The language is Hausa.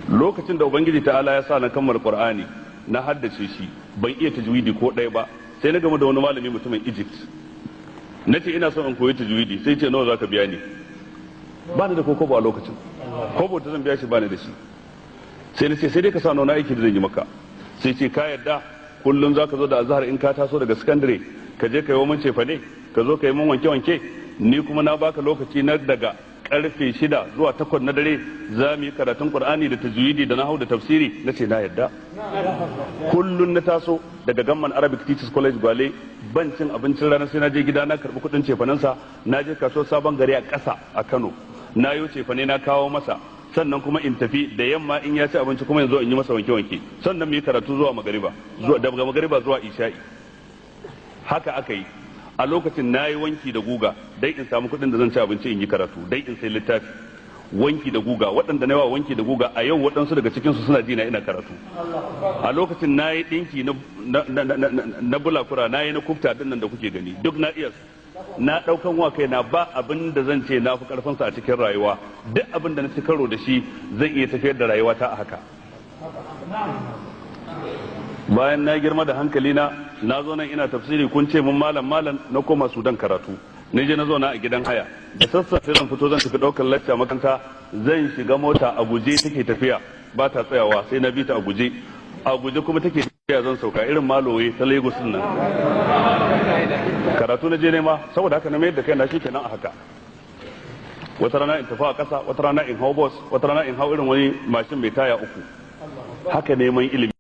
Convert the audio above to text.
Lokacin da Ubangiji ta'ala ya sa na kammala Qur'ani, na haddace shi, ban iya tajwidi ko ɗaya ba. Sai na gama da wani malami mutumin Egypt. Na ce ina son in koyi tajwidi. Sai ce, "Nawa zaka biya ni?" Ba ni da kobo a lokacin, kobo da zan biya shi ba ni da shi. Sai na ce, "Sai dai ka sa wani aiki da zan yi maka." Sai ce, "Ka yarda kullum zaka zo da azhar, in ka taso daga sakandare, ka je ka yi mun cefane, ka zo ka yi mun wanke wanke? Ni kuma na baka lokaci na daga karfe 6 zuwa 8 na dare, za mu yi karatun Qur'ani da tajwidi da nahwu da tafsiri." Na ce na yarda. Kullun na taso daga Gamman Arabic Teachers College Gwale, ban cin abincin rana sai na je gida na karbi kudin cefanensa, na je kasuwar Sabon Gari a ƙasa a Kano, na yi cefane na kawo masa. Sannan kuma in tafi da yamma, in ya ci abinci kuma yanzu in yi masa wanke-wanke, sannan mu yi karatu zuwa magariba, zuwa daga magariba zuwa isha'i. Haka aka yi. A lokacin na yi wanki da guga dai in samu kuɗin da zan ci abinci, in yi karatu, dai in sai littafi. Wanki da guga, waɗanda na yawa wanki da guga a yau, waɗansu daga cikinsu suna jina ina karatu. A lokacin na yi ɗinki na bulakura, na yi na kufta ɗin nan da kuke gani, duk na iya su. Na ɗaukan wa kai na ba abin da zan ce na fi ƙarfinsa a cikin rayuwa. Duk abin da na ci karo da shi, zan iya tafiyar da rayuwata a haka. Bayan na girma da hankali na, na zo nan ina tafsiri, kun ce mun malam malam. Na koma Sudan karatu, ni je na zo na a gidan haya. Da sassafe zan fito, zan tafi ɗaukar lacca makaranta. Zan shiga mota, a guje take tafiya, ba ta tsayawa sai na bi ta a guje. A guje kuma take tafiya, zan sauka irin malowe ta Lagos din nan. Karatu na je nema, saboda haka na mayar da kaina shikenan a haka. Wata rana in tafi a ƙasa, wata rana in hau bus, wata rana in hau irin wani mashin mai taya uku. Haka neman ilimi.